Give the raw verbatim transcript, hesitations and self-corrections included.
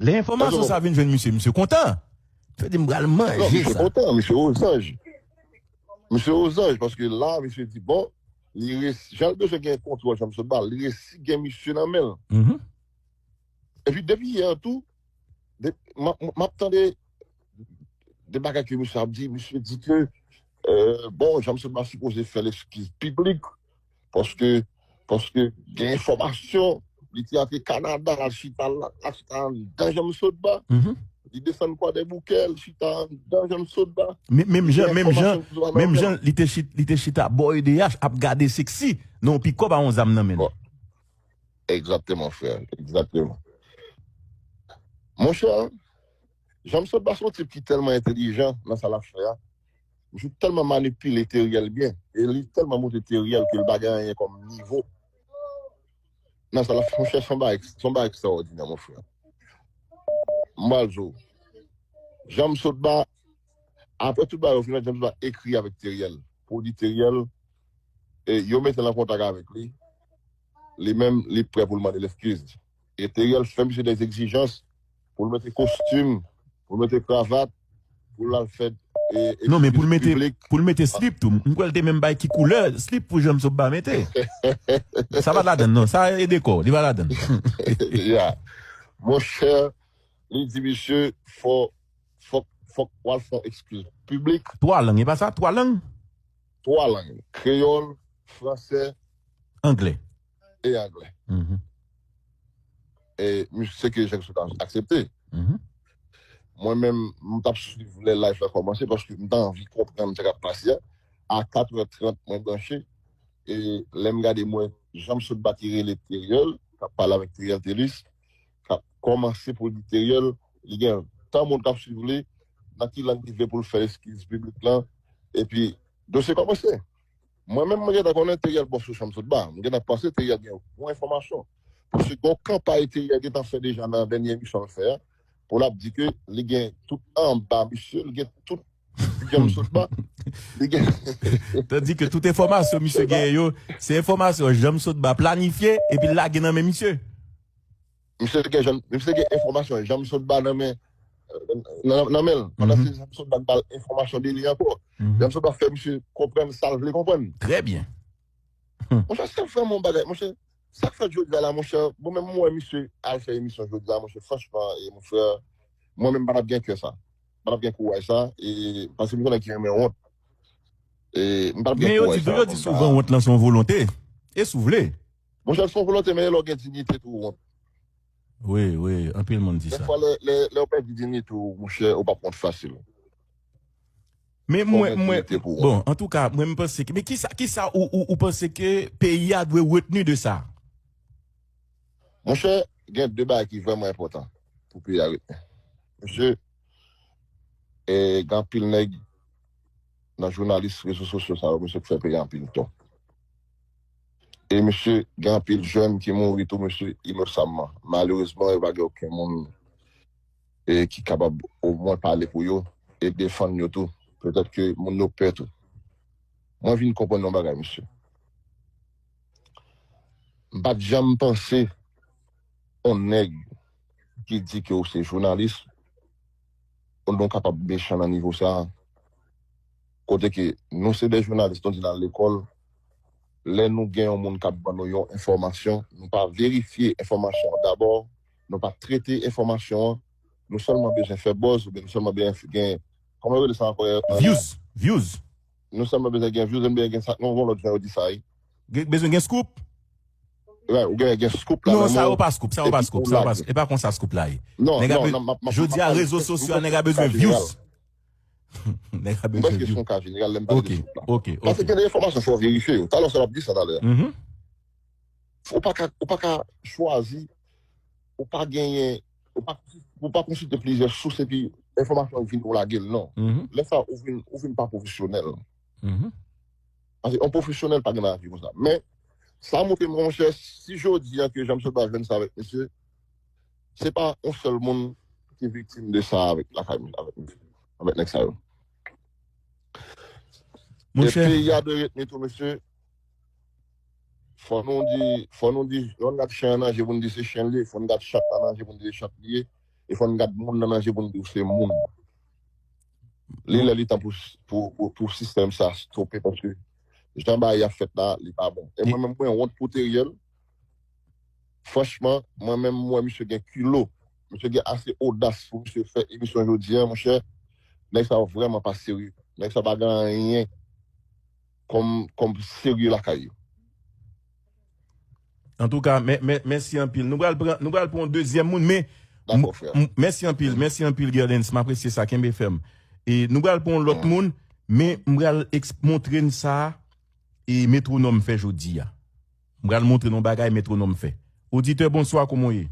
Lè enfòmasyon sa vin jwenn misye, misye kontan. Misye di, "M pral manje sa." Non, misye kontan, misye ozanj. Misye ozanj, paske la, misye di, bon, li resi, jan l bezwen gen kontwòl Janm Sotba, li resi gen misye nan men l. Epi depi yè tou, m ap tande de bagay ke misye ap di, misye di ke, bon, Janm Sotba sipoze fè leskiz piblik, paske, paske gen enfòmasyon, li te antre Kanada, l al chita, l al chita anndan Janm Sotba. Li desann Kwadèboukè, l chita anndan Janm Sotba. Menm jan, menm jan, menm jan, li te chita bò E D H ap gade seksi nan yon pikòp a yon zam nan men l. Egzakteman, frè. Egzakteman. Monchè, Janm Sotba se yon tip ki tèlman entelijan nan sa l ap fè a. Misye tèlman manipile Teriel byen. E li tèlman montre Teriel ke l pa gen anyen kòm nivo. Nan sa l ap fè, monchè, se yon bagay, se yon bagay ekstraòdinè, mon frè. M pral di w. Janm Sotba, apre tout bagay yo fini, Janm Sotba ekri avèk Teriel. Pou di Teriel, e yo mete l an kontak avèk li. Li menm, li prè pou l mande leskiz. E Teriel fè misye dè egzijans pou l mete kostim, pou l mete kravat, pou l al fè. Non, men pou l mete, pou l mete slip tou. M kwè l te menm bay ki koulè slip pou Janm Sotba mete. Sa pa t ladann, non. Sa e dekò. Li pa ladann. Ya. Monchè, li di misye, fò, fòk, fòk w al fè yon eskiz piblik. Twa lang, e pa sa? Twa lang? Twa lang. Kreyòl, fransè. Anglè. E anglè. E misye se ke Janm Sotba aksepte. Mwen menm, m t ap swiv lè live la kòmanse paske m t anvi konprann sa k ap pase a. A katrè trant, mwen branche. E lè m gade, m wè Janm Sotba ki rele Teriel, k ap pale avèk Teriel Telis, k ap kòmanse pou di Teriel, li gen tan moun k ap swiv li, nan ki lang li vle pou l fè eskiz piblik lan, epi dosye kòmanse. Mwen menm, mwen gentan konnen Teriel bon sou Janm Sotba. Mwen gentan panse Teriel gen bon enfòmasyon. Paske gen yon kanpay Teriel gentan fè deja nan dènye emisyon l fè a, pou l ap di ke li gen tout anba misye, li gen tout Janm Sotba. Li gen. Tandi ke tout enfòmasyon misye genyen yo, se enfòmasyon Janm Sotba planifye epi l lage nan men misye. Misye gen, misye gen enfòmasyon Janm Sotba nan men, nan men l. Pandan se Janm Sotba k ba l enfòmasyon de li ankò. Janm Sotba fè misye konprann sa l vle konprann. Trè byen. Monchè, sa k fè m yon bagay, monchè, sa k fèt jodi a la, monchè, bon, menm mwen, misye al fè emisyon jodi a, monchè, franchman, e, mon frè, mwen menm, m pa t ap gen kè sa. M pa t ap gen kouraj sa, e, paske m se nèg ki renmen wont. E, m pa t ap gen kouraj sa. Men yo di tou, yo di souvan wont lan se yon volonte. E si w vle. Monchè, se yon volonte, men lè w gen diyite tou, wont. Wi, wi, anpil moun di sa. Dèfwa, lè, lè, lè w pèdi diyite w, monchè, ou p ap wont fasil. Men mwen, mwen, bon, antouka, mwen m panse ke, men kisa, kisa ou, ou, ou panse ke peyi a dwe retni de sa? Monchè, gen de bagay ki vrèman enpòtan pou peyi a retni. Mesye, e, gen anpil nèg nan jounalis, rezo sosyo sa yo, mesye, k fè peyi a anpil tò. E mesye, gen anpil jèn ki mouri tou, mesye, inosamman. Malerezman, yo pa gen okenn moun e ki kapab omwen pale pou yo e defann yo tou. Petèt ke moun yo pè tou. Mwen vin konprann yon bagay, mesye. M pa t janm panse yon nèg ki di ke w se jounalis, ou nou kapab mechan nan nivo sa a. Kote ke nou se de jounalis, nou di n al lekòl, lè nou gen yon moun k ap ban nou yon enfòmasyon, nou pa verifye enfòmasyon an dabò, nou pa trete enfòmasyon an, nou sèlman bezwen fè buzz oubyen nou sèlman bezwen gen, kòman yo rele sa ankò? Views. Views. Nou sèlman bezwen gen views, oubyen gen sa, nou gen lòt jan yo di sa, wi. Bezwen gen scoop. Ou gen, gen scoop la. Non, sa yo pa scoop, sa yo pa scoop, sa yo pa scoop. E pa konsa scoop la ye. Non, non, non, jodi a rezo sosyo a, nèg la bezwen views. Nèg la bezwen views. M panse ke se yon ka jeneral lè m pale de scoop la. Ok, ok. Paske gen de enfòmasyon fò w verifye yo. Talè sa w ap di sa talè. Ou pa ka, ou pa ka chwazi, ou pa genyen, ou pa, ou pa konsilte plizyè sous epi enfòmasyon vin ou lage l, non. Lè sa ou vin, ou vin pa pwofesyonèl. Paske yon pwofesyonèl pa gen nan lavi konsa. Men, sa montre mwen, monchè, si jodi a ke Janm Sotba jwenn sa avèk misye, se pa yon sèl moun ki viktim de sa avèk lakay, avèk misye, avèk nèg sa yo. E peyi a dwe retni tou, mesye. Fò nou di, fò nou di, fò n gad chen an nan je pou n di se chen l ye, fò n gad chat la nan je pou n di se chat li ye. E fò n gad moun nan nan je pou n di w se moun. Li lè li tan pou, pou, pou, pou sistèm sa stope, paske jan bagay ap fèt la, li pa bon. E mwen menm, mwen wont pou Teriel. Franchman, mwen menm, mwen, misye gen kilo. Misye gen ase odas pou misye fè emisyon jodi a, monchè. Nèg sa yo vrèman pa serye. Nèg sa pa gen anyen kòm, kòm serye lakay yo. Antouka, mèsi anpil. Nou pral pran, nou pral pran yon dezyèm moun, men Dakò, frè. Mèsi anpil, mèsi anpil, Guerlens. M apresye sa, kenbe fèm. E nou pral pran yon lòt moun, men m pral montre n sa e metwonòm fè jodi a. M pral montre n yon bagay metwonòm fè. Oditè, bonswa, kòman w ye?